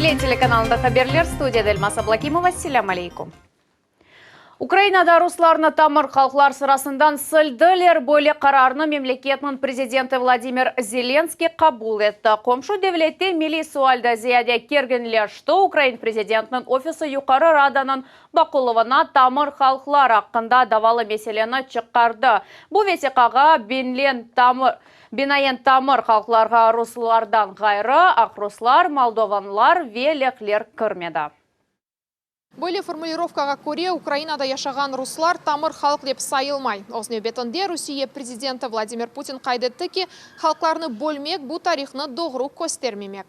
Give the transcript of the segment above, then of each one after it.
Millet telekanalında haberler, studiyada Elmaz Ablakimova. Selâm aleykum. Ukrainada ruslarnı tamır halqlar sırasından sildiler. Böyle qararnı memleketniñ prezidenti Vladimir Zelenskiy qabul etti. Qomşu devlette milliy sual da ziyade kerginleşti. Ukrain prezidentiniñ ofisi Yuqarı Radanıñ baqıluvına tamır halqlar aqqında davalı meseleni çıqardı. Bu vesiqağa binaen tamır halqlarğa ruslardan ğayrı, aqruslar, moldovanlar ve lehler kirmedi. Böyle formulirovkağa köre, Ukrainada yaşağan ruslar tamır halq dep sayılmay. Öz nevbetinde Rusiye prezidenti Vladimir Putin qayd etti ki, halqlarnı bölmek bu tarihnı doğru köstermemek.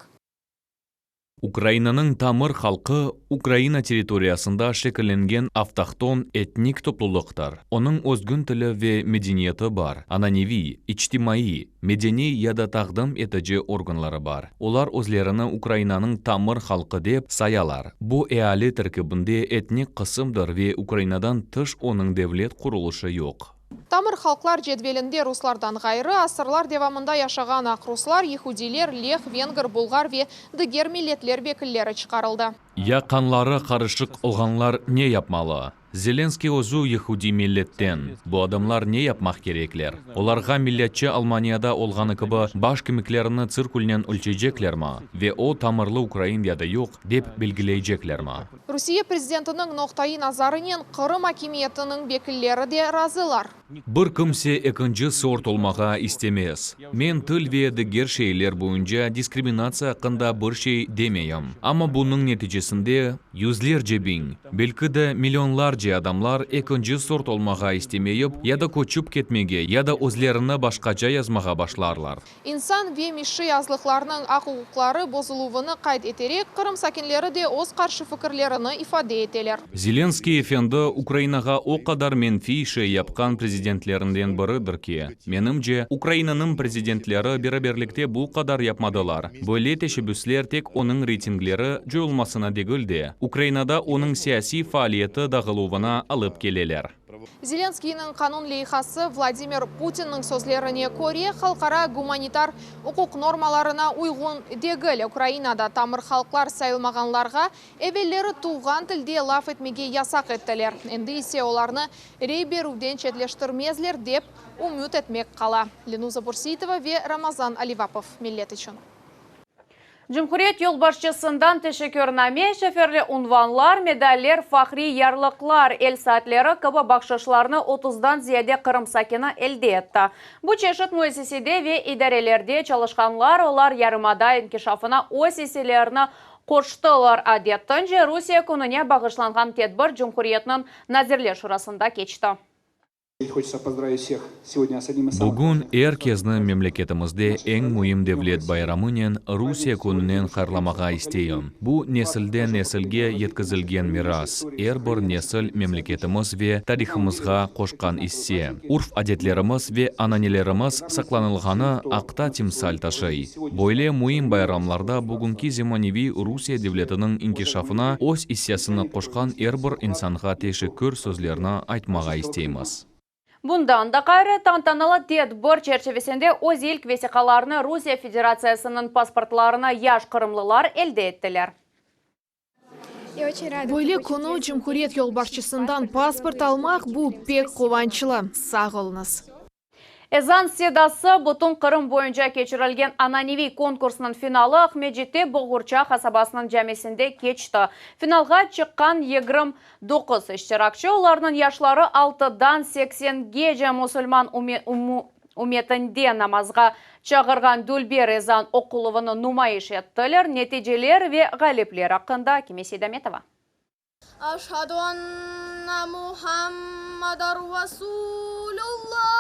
Ukrainanıñ tamır halqı, Ukraina territoriyasında şekillengen avtohton etnik toplulıqtır. Onıñ özgün tili ve medeniyeti bar, ananeviy, içtimaiy, medeniy ya da taqdim etici organları bar. Olar özlerini Ukrainanıñ tamır halqı dep sayalar. Bu eali terkibinde etnik qısımdır ve Ukrainadan tış onıñ devlet qurulışı yoq. Tamır halqlar cedvelinde ruslardan ğayrı, asırlar devamında yaşağan aqruslar, yehudiyler, leh, vengr, bulğar ve diger milletler vekilleri çıqarıldı. Ya qanları qarışıq olğanlar ne yapmalı? Zelenskiy özü yehudiy milletten. Bu adamlar ne yapmaq kerekler? Olarğa milletçi Almaniyada olğanı kibi baş kemiklerini tsirkulnen ölçeyceklermi ve o tamırlı ukrain ya da yoq, dep belgileyceklermi? Rusiye prezidentiniñ noqtaiy nazarınen Qırım akimiyetiniñ vekilleri de razılar. Bir kimse ekinci sort olmağa istemez. Men til ve diger şeyler boyunca diskriminatsiya aqqında bir şey demeyim. Amma bunıñ neticesinde yüzlerce biñ, belki de millionlarce adamlar ekinci sort olmağa istemeyip, ya da köçip ketmege, ya da özlerini başqaca yazmağa başlarlar. İnsan ve mişşiy azlıqlarnıñ aq-uquqları bozuluvını qayd eterek, Qırım sakinleri de öz qarşı fikirlerini ifade eteler. Zelenskiy efendi Ukrainağa o qadar menfiy şey yapqan prezidentlerinden biridir ki, menimce, Ukrainanıñ prezidentleri beraberlikte bu qadar yapmadılar. Böyle teşebbüsler tek onıñ reytingleri coyulmasına degil de, Ukrainada onıñ siyasiy faaliyeti dağıluvına alıp keleler. Zelenskıynıñ qanun leyhası, Vladimir Putinniñ sözlerine köre, halqara gumanitar uquq normalarına uyğun degil. Ukrainada tamır halqlar sayılmağanlarğa evelleri tuvğan tilde laf etmege yasaq ettiler, endi ise olarnı rey berüvden çetleştirmezler, dep ümüt etmek qala. Lenuza Bürseitova ve Ramazan Alivapov, Millet içün. Cumhuriyet yolbaşçısından teşekkürname, şeferli unvanlar, medaller, fahriy yarlıqlar, el saatleri kibi bahşışlarnı otuzdan ziyade Qırım sakini elde etti. Bu çeşit müessisede ve idarelerde çalışqanlar, olar yarımada inkişafına öz isselerini qoştılar. Adetince, Rusiye kününe bağışlanğan tedbir Cumhuriyetniñ Nazirler Şurasında keçti. Bugün er kesni memleketimizde eñ müim devlet bayramınen, Rusiye kününen hayırlamağa isteyim. Bu, nesilden nesilge yetkizilgen miras, er bir nesil memleketimiz ve tarihımızğa qoşqan isse, urf-adetlerimiz ve ananelerimiz saqlanılğanı aqta timsal taşıy. Böyle müim bayramlarda bugünki zemaneviy Rusiye devletiniñ inkişafına öz issesini qoşqan er bir insanğa teşekkür sözlerini aytmağa isteymiz. Bundan da ğayrı, tantanalı tedbir çerçivesinde öz ilk vesiqalarını Rusiye Federatsiyasınıñ pasportlarını yaş qırımlılar elde ettiler. Böyle künü cumhuriyet yolbaşçısından pasport almaq, bu pek quvançlı. Sağ oluñız. Ezan sedası bütün Qırım boyunca keçirilgen ananeviy konkursnıñ finalı Aqmescitte Boğurça qasabasınıñ camisinde keçti. Finalğa çıqqan 29 iştirakçi, olarnıñ yaşları altıdan seksengece musulman ümmetinde namazğa çağırğan dülber ezan oquluvını numayış ettiler. Neticeler ve ğalipler aqqında Akime Seydametova. Aşhadu anna Muhammadar Rasulullah.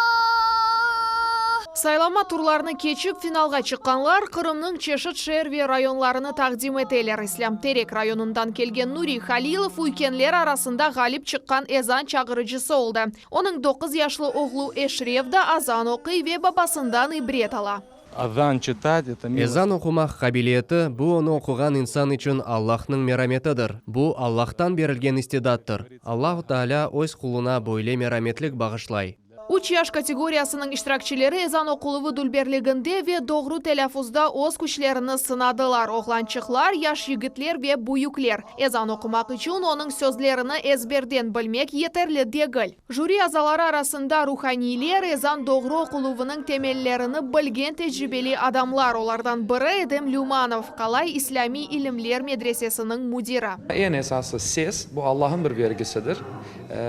Saylama turlarını keçip, finalğa çıqqanlar Qırımnıñ çeşit şeer ve rayonlarını taqdim eteler. İslâm Terek rayonından kelgen Nuri Halilov üykenler arasında ğalip çıqqan ezan çağırıcısı oldı. Onıñ doquz yaşlı oğlu Eşref da azan oquy ve babasından ibret ala. Azan çıtat, eto milost. Ezan oqumaq qabiliyeti, bu onı oquğan insan içün Allahnıñ merametidir. Bu, Allahtan berilgen istidattır. Allahu Teala öz quluna böyle merametlik bağışlay. Üç yaş kategoriyasınıñ iştirakçileri ezan oquluvı dülberliginde ve doğru telâffuzda öz küçlerini sınadılar, oğlançıqlar, yaş yigitler ve büyükler. Ezan oqumaq içün onıñ sözlerini ezberden bilmek yeterli degil. Jüri azaları arasında ruhaniyler, ezan doğru oquluvınıñ temellerini bilgen tecribeli adamlar, olardan biri Edem Lümanov, Qalay islâmiy ilimler medresesiniñ müdiri. Eñ esası ses, bu Allah'ın bir vergisidir.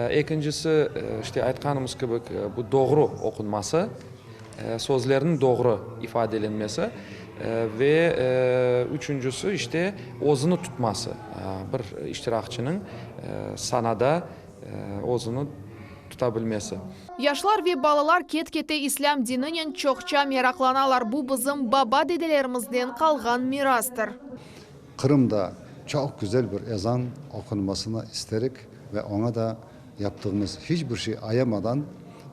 Ekincisi, işte aytqanımız kibi, bu doğru oqunması, sözlerniñ doğru ifadelenmesi ve üçüncisi, işte, özüni tutması, bir iştiraqçınıñ sanada özüni tuta bilmesi. Yaşlar ve balalar ket-kete islâm dininen çoqça meraqlanalar, bu bizim baba-dedelerimizden qalğan mirastır. Qırımda çoq güzel bir ezan oqunmasını isterik ve oña da yaptığımız hiç bir şey ayamadan,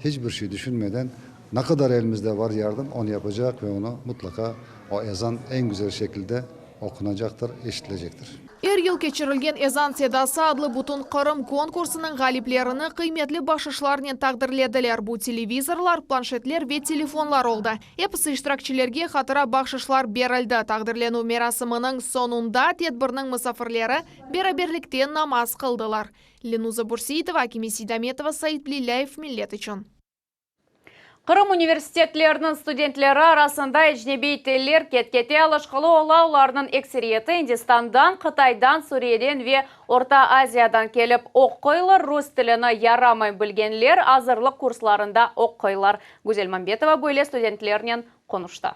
hiç bir şey düşünmeden ne qadar elimizde var yardım, onı yapacaq ve onı mutlaqa o ezan eñ güzel şekilde oqunacaqtır, eşitilecektir. Er yıl keçirilgen Ezan sedası adlı Bütünqırım konkursınıñ ğaliplerini qıymetli bahşışlarnen taqdirlediler, bu televizorlar, planşetler ve telefonlar oldı. Episi iştirakçilerge hatıra bahşışlar berildi. Taqdirlenüv merasiminiñ soñunda tedbirniñ musafirleri beraberlikte namaz qıldılar. Lenuza Bürseitova, Akime Seydametova, Sait Lilâyev, Millet içün. Qırım universitetleriniñ studentleri arasında ecnebiy tiller ket-kete alışqılı ola, olarnıñ ekseriyeti İndistandan, Qıtaydan, Suriyeden ve Orta Aziyadan kelip oquylar, rus tilini yaramay bilgenler azırlıq kurslarında oquylar. Güzel Mambetova böyle studentlernen qonuştı.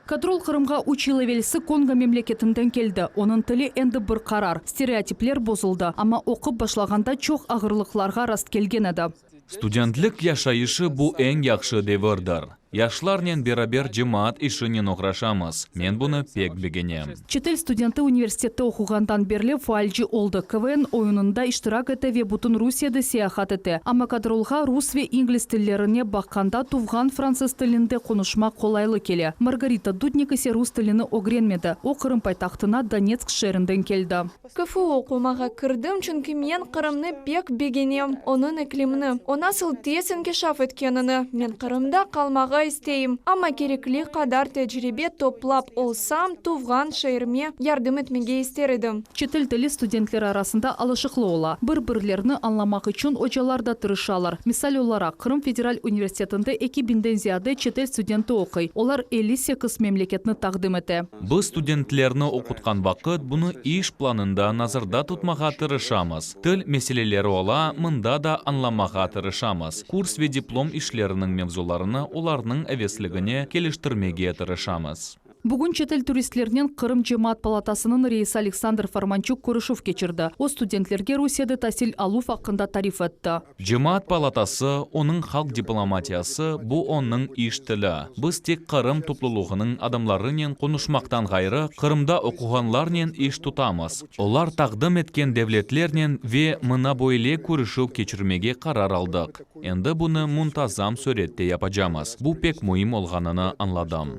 Katrol Qırımğa üç yıl evelsi Kongo memleketinden keldi. Onıñ tili endi bir qarar, stereotipler bozuldı, amma oqup başlağanda çoq ağırlıqlarğa rastkelgen edi. Studentlik yaşayışı bu eñ yahşı devirdir. Yaşlarnen beraber cemaat işinen oğraşamız. Men bunı pek begenem. Çetel studenti universitette oquğandan berli faalci oldı, KVN oyunında iştirak ete ve bütün Rusiyede seyahat ete. Amma Kadrolğa rus ve ingliz tillerine baqqanda tuvğan fransız tilinde qonuşmaq qolaylı kele. Margarita Dudnik ise rus tilini ögrenmedi, o Qırım paytahtına Donetsk şeerinden keldi. KFU oqumağa kirdim, çünki men Qırımnı pek begenem, onıñ iklimini, o nasıl tez inkişaf etkenini. Men Qırımda qalmağa isteyim, amma kerekli qadar tecribe toplap olsam, tuvğan şeerime yardım etmege ister edim. Çetel tili studentler arasında alışıqlı ola. Bir-birlerini añlamaq içün ocalar da tırışalar. Misal olaraq, Qırım federal universitetinde eki biñden ziyade çetel studenti oquy, olar 58 memleketni taqdim ete. Biz studentlerni oqutqan vaqıt bunı iş planında nazarda tutmağa tırışamız. Til meseleleri ola, mında da añlamağa tırışamız. Kurs ve diplom işleriniñ mevzularını olarnıñ avesligine keliştirmege tırışamız. Bugün çetel turistlernen Qırım Cemaat palatasınıñ reisi Aleksandr Formançuk körüşüv keçirdi. O, studentlerge Rusiyede tasil aluv aqqında tarif etti. Cemaat palatası, onıñ halq diplomatiyası, bu onıñ iş tili. Biz tek Qırım toplulığınıñ adamlarınen qonuşmaqtan ğayrı, Qırımda oquğanlarnen iş tutamız. Olar taqdim etken devletlernen ve mına böyle körüşüv keçirmege qarar aldıq. Endi bunı muntazam sürette yapacamız. Bu pek müim olğanını añladım.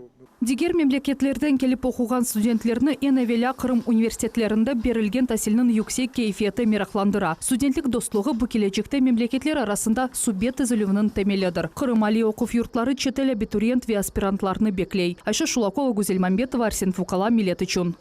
Diger memleketlerden kelip oquğan studentlerni eñ evelâ Qırım universitetlerinde berilgen tasilniñ yüksek keyfiyeti meraqlandıra. Studentlik dostluğı bu kelecekte memleketler arasında subet tizilüviniñ temelidir. Qırım aliy oquv yurtları çetel abituriyent ve aspirantlarnı bekley. Ayşe Şulakova, Güzel Mambetova, Arsen Fukala, Millet içün.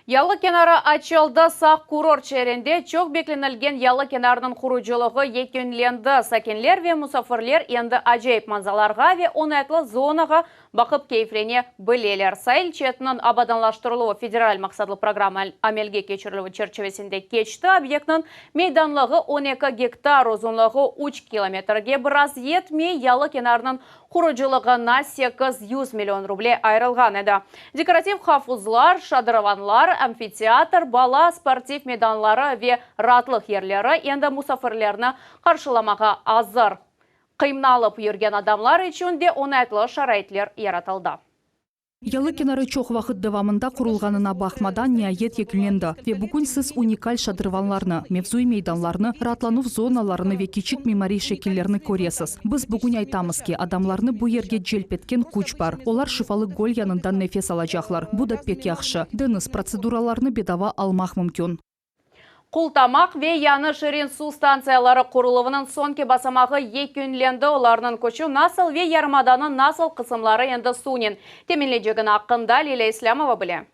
Yalı kenarı açıldı. Saq kurort şeerinde çoq beklenilgen yalı kenarınıñ qurucılığı yekünlendi. Sakinler ve musafirler endi acayip manzalarğa ve oñaytlı zonağa baqıp keyflene bileler. Sail çetiniñ abadanlaştırıluvı federal maqsatlı programma amelge keçirilüvi çerçivesinde keçti. Obyektniñ meydanlığı 12 gektar, uzunlığı üç kilometrge biraz yetmey. Yalı kenarınıñ Qurucılığına 800 million ruble ayırılğan edi. Dekorativ havuzlar, şadırvanlar, amfiteatr, bala sportiv meydanları ve raatlıq yerleri endi musafirlerni qarşılamağa azır. Qıynalıp yürgen adamlar içün de oñaytlı şaraitler yaratıldı. Yalı kenarı çoq vaqıt devamında qurulğanına baqmadan, niayet yekünlendi ve bugün siz unikal şadırvanlarnı, mevzuiy meydanlarnı, raatlanuv zonalarını ve kiçik mimariy şekillerni köresiz. Biz bugün aytamız ki, adamlarnı bu yerge celp etken küç bar. Olar şifalı göl yanında nefes alacaqlar, bu da pek yahşı. Deñiz protseduralarını bedava almaq mümkün. Qultamaq ve Yañı Şirin suv stantsiyaları quruluvınıñ soñki basamağı yekünlendi. Olarnıñ küçü nasıl ve yarımadanıñ nasıl qısımları endi suvnen teminlecegini aqqında Lilâ İslâmova bile.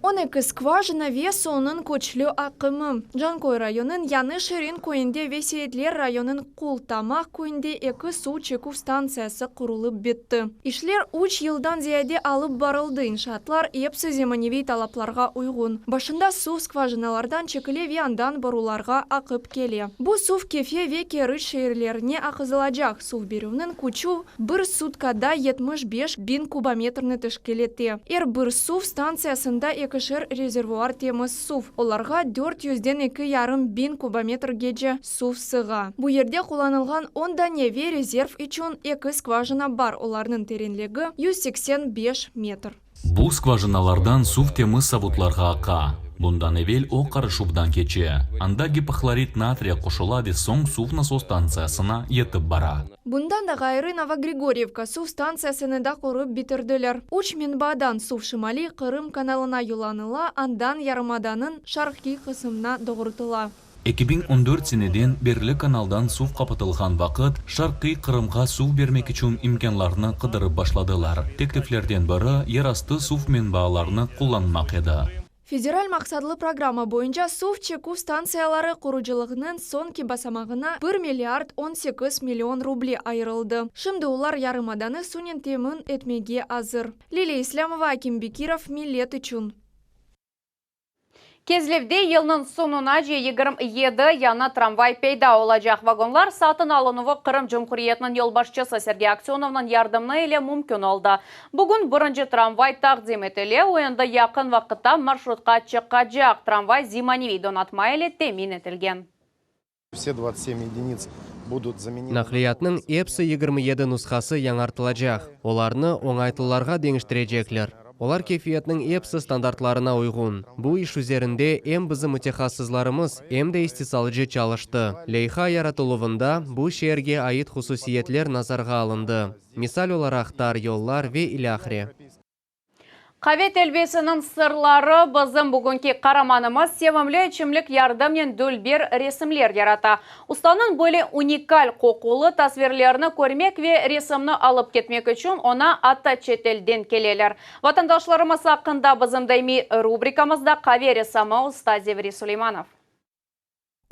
12 skvajina ve suvnıñ küçlü aqımı. Canköy rayonınıñ Yañı Şirin köyünde ve Seyitler rayonınıñ Qultamaq köyünde eki suv çeküv stantsiyası qurulıp bitti. İşler üç yıldan ziyade alıp barıldı, inşaatlar epsi zemaneviy talaplarğa uyğun. Başında suv skvajinalardan çekile ve andan borularğa aqıp kele. Bu suv Kefe ve Keriç şeerlerine aqızılacaq. Suv berüvniñ küçü bir sutkada 75 biñ kubometrni teşkil ete. Er bir suv stantsiyasında ekişer rezervuar temiz suv, olarğa dört yüzden eki yarım biñ kubometrgece suv sığa. Bu yerde qullanılğan on dane ve rezerv içün eki skvajina bar, olarnıñ terenligi 185 metr. Bu skvajinalardan suv temiz savutlarğa aqa. Bundan evel o qarışuvdan keçe. Anda gipohlorit natriya qoşula ve soñ suv nasos stantsiyasına yetip bara. Bundan da ğayrı Novogrigoryevka suv stantsiyasını da qurıp bitirdiler. Üç menbaadan suv Şimaliy Qırım kanalına yollanıla, andan yarımadanıñ şarqiy qısımına doğrultıla. 2014 seneden berli kanaldan suv qapatılğan vaqıt, Şarqiy Qırımğa suv bermek içün imkânlarnı qıdırıp başladılar. Tekliflerden biri, yerastı suv menbaalarını qullanmaq edi. Federal maqsatlı programma boyunca suv çeküv stantsiyaları qurucılığınıñ soñki basamağına bir milliard 18 million ruble ayırıldı. Şimdi olar yarımadanı suvnen temin etmege azır. Lilâ İslâmova, Akim Bekirov, Millet içün. Kezlevde yılnıñ soñunace 27 yañı tramvay peyda olacaq. Vagonlar satın alınuvı Qırım Cumhuriyetiniñ yolbaşçısı Sergey Aksönovnıñ yardımı ile mümkün oldı. Bugün birinci tramvay taqdim etile, o endi yaqın vaqıtta marşrutqa çıqacaq. Tramvay zemaneviy donatma ile temin etilgen. Все 27 единиц будут заменены. Naqliyatnıñ epsi 27 nushası yañartılacaq, olarnı oñaytlılarğa deñiştirecekler. Olar keyfiyetniñ epsi standartlarına uyğun. Bu iş üzerinde em bizim mütehassıslarımız, em de istisalcı çalıştı. Leyha yaratıluvında bu şeerge ait hususiyetler nazarğa alındı, misal olaraq tar yollar ve ilâhre. Qave telbesiniñ sırları bizim bugünki qaramanımız sevimli içimlik yardımnen dülber resimler yarata. Ustanıñ böyle unikal qoqulı tasvirlerini körmek ve resimni alıp ketmek içün oña atta çetelden keleler. Vatandaşlarımız aqqında bizim daimiy rubrikamızda qave ressamı usta Zevri Suleymanov.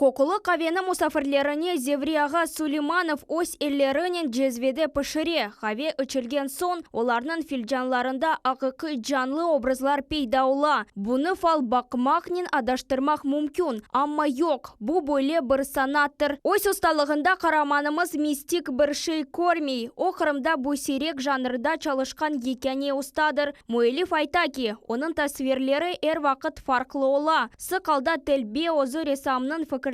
Qoqulı qaveni musafirlerine Zevri ağa Suleymanov öz ellerinen cezvede pişire. Qave içilgen soñ olarnıñ filcanlarında aqiqiy canlı obrazlar peyda ola. Bunı fal baqmaqnen adaştırmaq mümkün, amma yoq, bu böyle bir sanattır. Öz ustalığında qaramanımız mistik bir şey körmey. O, Qırımda bu siyrek janrda çalışqan yekâne ustadır. Müellif ayta ki, onıñ tasvirleri er vaqıt farqlı ola. Sıq alda telbe özü ressamnıñ fikirlerini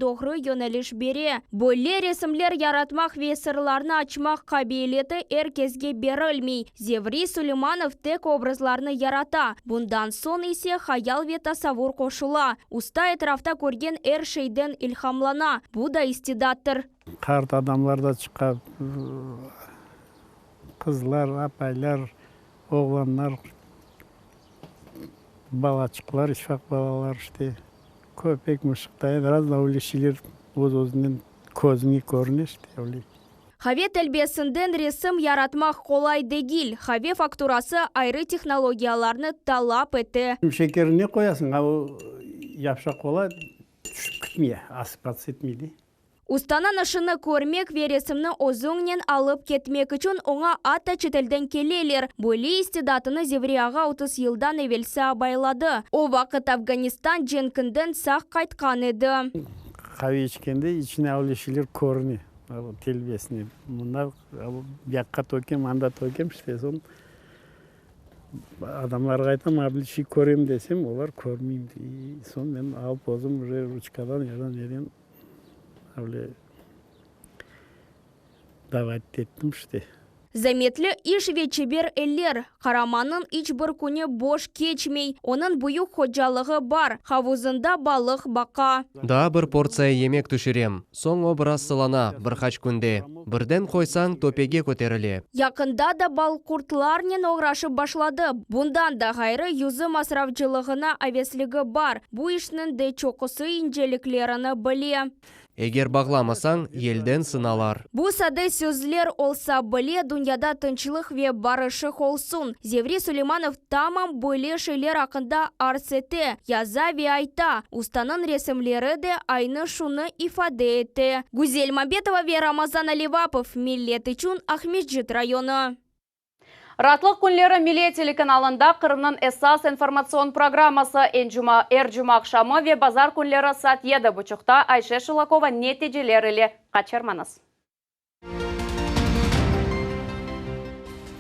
doğru yöneliş bere. Böyle resimler yaratmaq ve sırlarnı açmaq qabiliyeti er kesge berilmey. Zevri Suleymanov tek obrazlarnı yarata, bundan soñ ise hayal ve tasavur qoşula. Usta etrafta körgen er şeyden ilhamlana, bu da istidattır. Qart adamlar da çıqa, qızlar, apaylar, oğlanlar, balaçıqlar, ufaq balalar işte, köpek, mışıq da endi razno öyle şeyler öz-özünden közüñe körüne işte öyle. Qave telbesinden resim yaratmaq qolay degil. Qave fakturası ayrı tehnologiyalarnı talap ete. Şekerini ne qoyasıñ, a o yavşaq ola, tüşip ketmey, osıpаться etmey de. Ustanıñ işini körmek ve resimni özüñnen alıp ketmek içün oña atta çetelden keleler. Böyle istidatını Zevri ağa 30 yıldan evelsi abayladı. O vaqıt Afganistan cenkinden sağ qaytqan edi. Qave içkende içine öyle şeyler körüne, telbesine. Mında buyaqqa tökem, anda tökem, işte soñ adamlarğa aytam, a bir şey körem desem, olar körmeyim dey. Soñ men alıp özüm уже ruçkadan ya da neden öyle давать ettim işte. Zametli iş ve çeber eller. Qaramannıñ iç bir künü boş keçmey. Onıñ büyük hocalığı bar, havuzında balıq baqa. Daa bir portsiya yemek tüşürem. Soñ o biraz sılana, bir qaç künde. Birden qoysañ, töpege köterile. Yaqında da balqurtlarnen oğraşıp başladı. Bundan da ğayrı, yüzüm asravcılığına avesligi bar, bu işniñ de çoqusı inceliklerini bile. Eger bağlamasañ, yelden sınalar. Bu sade sözler olsa bile, dünyada tınçlıq ve barışıq olsun. Zevri Suleymanov tamam böyle şeyler aqqında arz ete, yaza ve ayta. Ustanıñ resimleri de aynı şunı ifade ete. Güzel Mambetova ve Ramazan Alivapov, Millet içün, Aqmescit rayonı. Raatlıq künleri Millet telekanalında Qırımnıñ esas informatsion programması er cuma aqşamı ve bazar künleri saat yedi buçuqta Ayşe Şulakova neticeler ile qaçırmañız.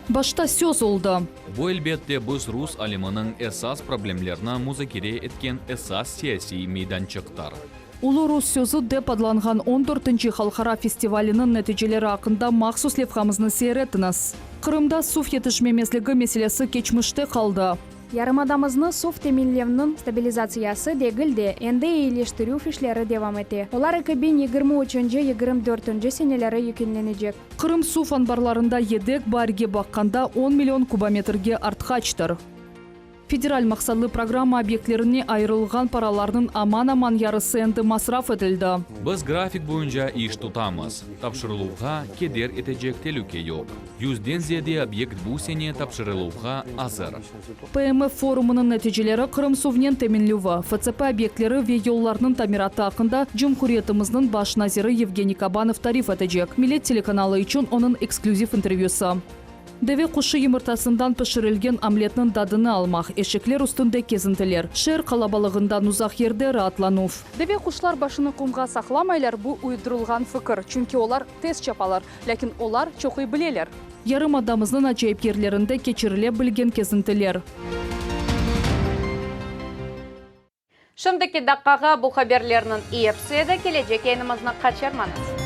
Başta söz oldı. Bu, elbette, biz rus aliminiñ esas problemlerini muzakere etken esas siyasiy meydançıqtır. Ulu rus sözü dep adlanğan on dörtünci halqara festivaliniñ neticeleri aqqında mahsus levhamıznı seyir etiñiz. Qırımda suv yetişmemezligi meselesi keçmişte qaldı. Yarımadamıznı suv teminlevniñ stabilizatsiyası degil de, endi eyileştirüv işleri devam ete. Olar 2023, 24 seneleri yekünlenecek. Qırım suv anbarlarında yedek baarge baqqanda on million kubometrge artqaçtır. Federal maqsatlı programma obyektlerine ayırılğan paralarnıñ aman-aman yarısı endi masraf etildi. Biz grafik boyunca iş tutamız, tapşırıluvğa keder etecek telüke yoq. Yüzden ziyade obyekt bu sene tapşırıluvğa azır. PMF forumınıñ neticeleri Qırım suvnen teminlüvi, FCP obyektleri ve yollarnıñ tamiratı aqqında cumhuriyetimizniñ baş naziri Yevgeniy Kabanov tarif etecek, Millet telekanalı içün onıñ eksklüziv intervyüsi. Deve quşı yımırtasından pişirilgen omletniñ tadını almaq, eşekler üstünde kezintiler, şeer qalabalığından uzaq yerde raatlanuv. Deve quşlar başını qumğa saqlamaylar, bu uydurılğan fikir, çünki olar tez çapalar, lâkin olar çoquy bileler. Yarımadamıznıñ acayip yerlerinde keçirile bilgen kezintiler. Şimdiki daqqağa bu haberlerniñ episi edi, kelecek yayınımıznı qaçırmañız.